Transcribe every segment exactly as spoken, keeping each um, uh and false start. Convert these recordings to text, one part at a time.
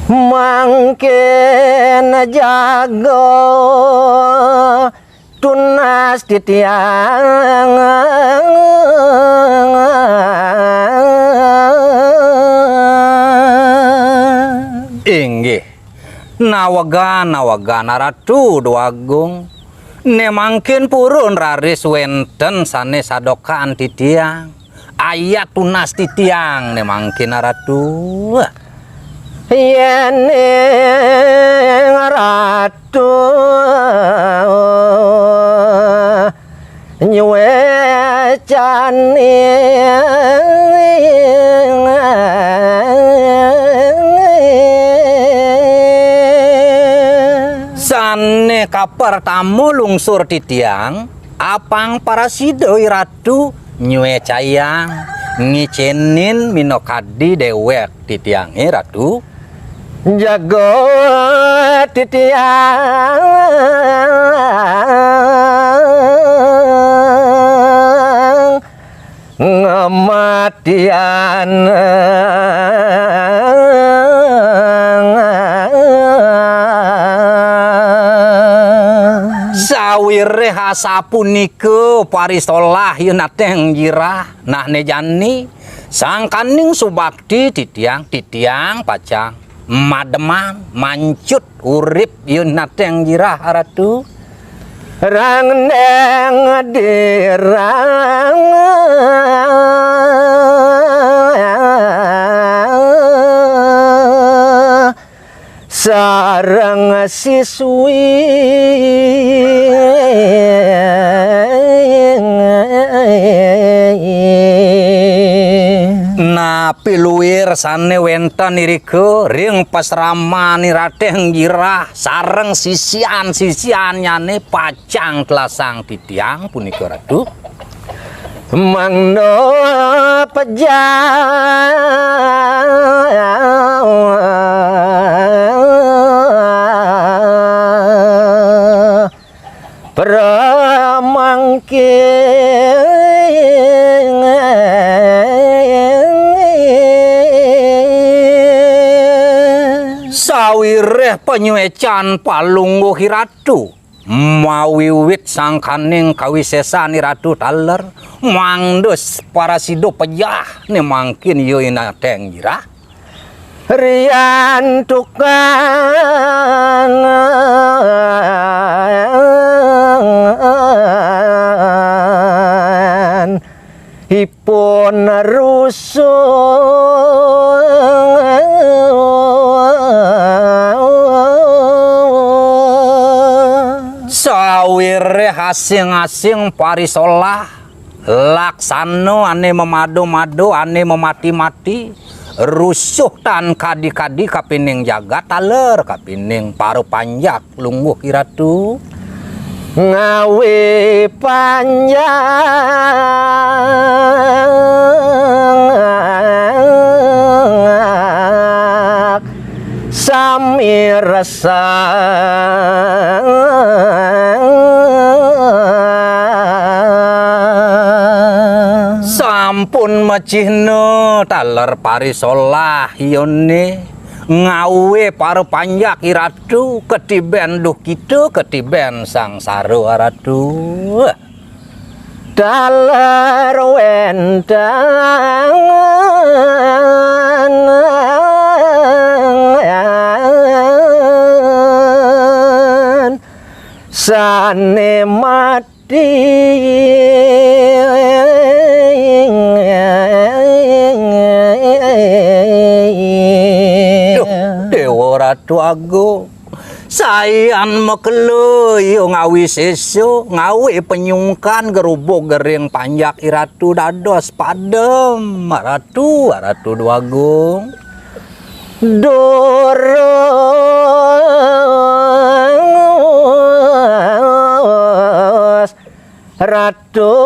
Mangkin jago tunas titiang. Inggih. Nawegan, nawegan Ratu Déwagung. Né mangkin purun raris wénten sané sadokan titiang. Ayat tunas titiang né mangkin Ratu. Yéning Ratu nyuwé cani. Sané kapertama lungsur titiang, apang parasida Ratu nyuwé cayang ngicénin minakadi déwék titiangé Ratu. Jaga titiang ngamatian. Sawiréh asapunika parisolah yén aténg jirah, nah né jani sangkaning subakti titiang, titiang pacang mademang, mancut urip yén aténg jirah Ratu. Rang néng dirang sareng siswi. Napi luir sané wénten irika ring pasraman Raténg Girah sareng sisian-sisiannyané pacang telasang titiang punika Ratu. Mangda pejah pramangkin. Sawiréh panyuécan Palungguh Ratu. Mawiwit sangkaning kawisésan Ratu taler, mangda parasida pejah né mangkin ya Raténg Girah. Riantukan ipun rusuh. Sawiréh asing-asing parisolah, laksana ané mamada-mada, ané mamati-mati, rusuh tan kadi-kadi kapining jagat taler, kapining para panjak Lungguh Ratu. Ngawé panjak sami resah. Sampun macihna taler parisolah yone. Ngawé para panjak Ratu, katibén duhkita, katibén sangsara Ratu. Taler wénten sané mati. Duh, Déwa Ratu Agung, sayan makelo ya ngawisésa, ngawé panyungkan gerubug gering panjak Ratu dados padem, Ratu, Ratu Déwa Agung. Durus Ratu.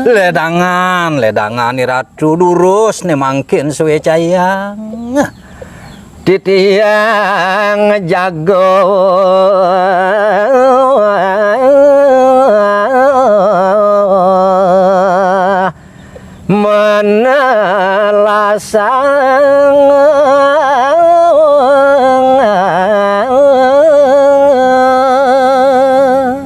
Ledangan, ledangan Ratu, durus né mangkin suécayang. Titiang jaga.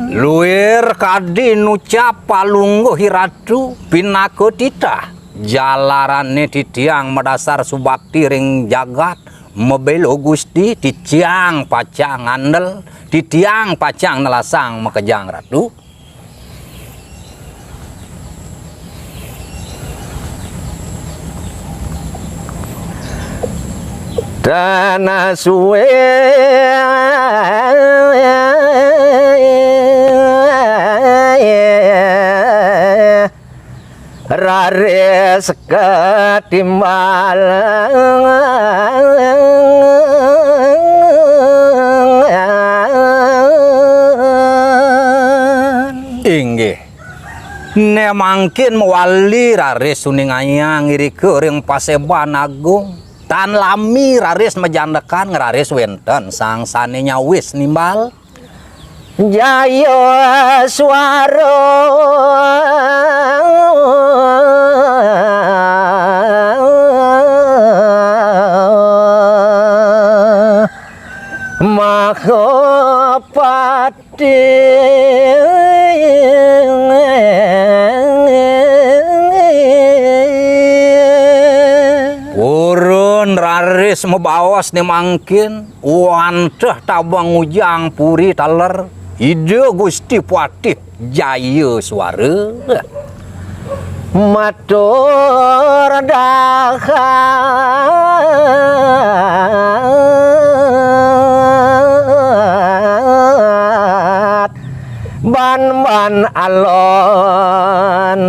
Luir kadi nucap Palungguh I Ratu, pinaka titah jalarané titiang madasar subakti ring jagat, mabéla Gusti, titiang pacang ngandel, titiang pacang nelasang makejang Ratu. Tan sué raris katimbal. Inggih. Né mangkin mawali raris uningayang irika ring Paseban Agung. Tan lami raris majandekan, raris wénten sang sané nyawis nimbal. Jaya Suara Mahapati. Purun raris mabaos né mangkin, wantah tabang ujang puri taler, Ida Gusti Patih Jaya Suara. Matur dahat ban-ban alon.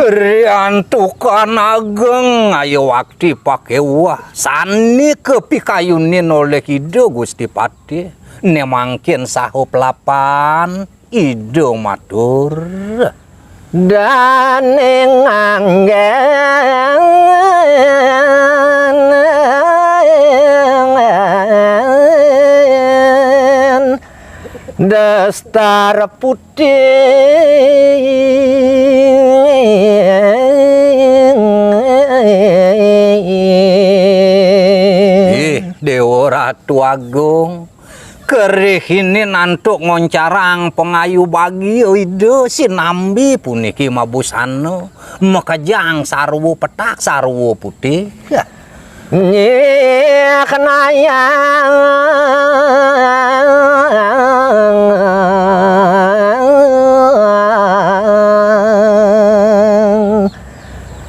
Riantukan ageng ayo wakti pakéwah, sané kapikayunin olih Ida Gusti Patih, né mangkin saha pelapan Ida matur. Dané nganggén dastar putih. Ih, Déwa Ratu Agung, kerihinin antuk ngoncarang pangayu bagia Ida sinambi puniki mabusana, makejang sarwa petak, sarwa putih. Nyih kenayang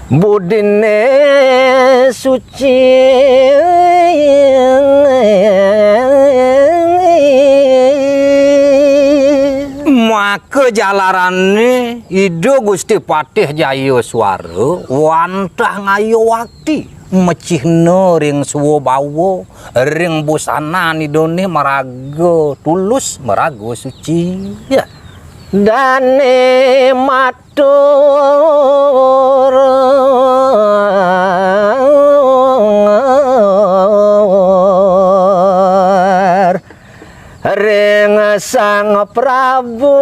budiné suci. Maka jalarané Ida Gusti Patih Jaya Suara wantah ngayu wakti, macihna ring swabawa, ring busanan Idané maraga tulus, maraga suci. Ya. Dané matur ring Sang Prabu.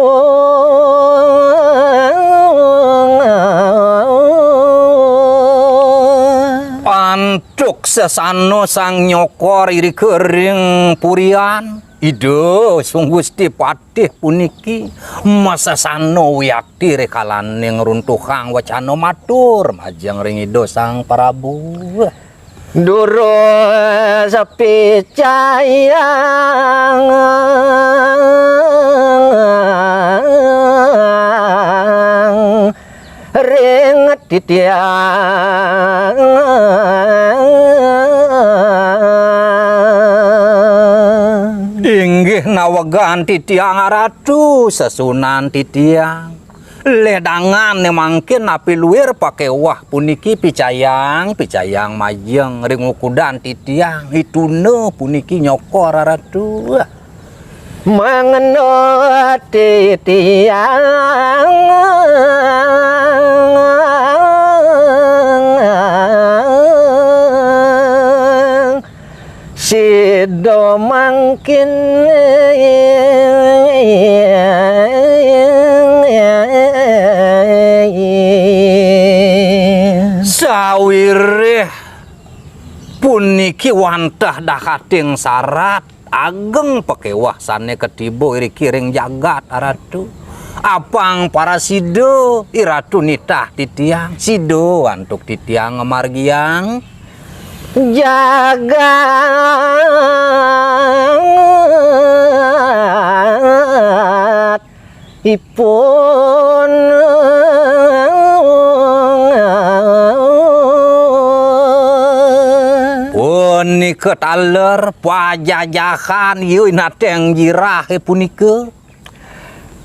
Antuk sesana sang nyokor irika ring purian, Ida Sang Gusti Patih puniki masesana wiakti rikalaning ngruntuhang wacana matur majeng ring Ida Sang Prabu. Durus picayang ring titiang. Inggih nawegang titiang Ratu, sesuunan titiang. Ledangan né mangkin napi luir pakéwah puniki picayang, picayang majeng ring ukudan titiang, ituna puniki nyokor Ratu. Mangda titiang sida mangkin. Sawireh puniki wantah dahating sarat ageng pakéweh sané katiba iriki ring jagat, Ratu. Apang parasida, Iratu nitah titiang, sida antuk titiang ngamargiang jagat ipun. Punika taler pajajahan, iya, Inateng Jirahé punika.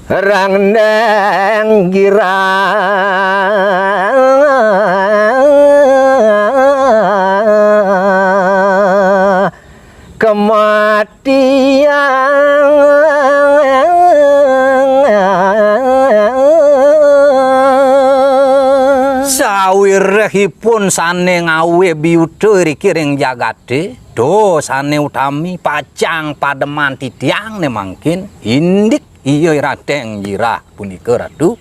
Randang Girah kematian. Sawirehipun sané ngawé biuta iriki ring jagaté, to sané utami pacang pademan titiang né mangkin, indik iya Inateng Jirah punika, Ratu.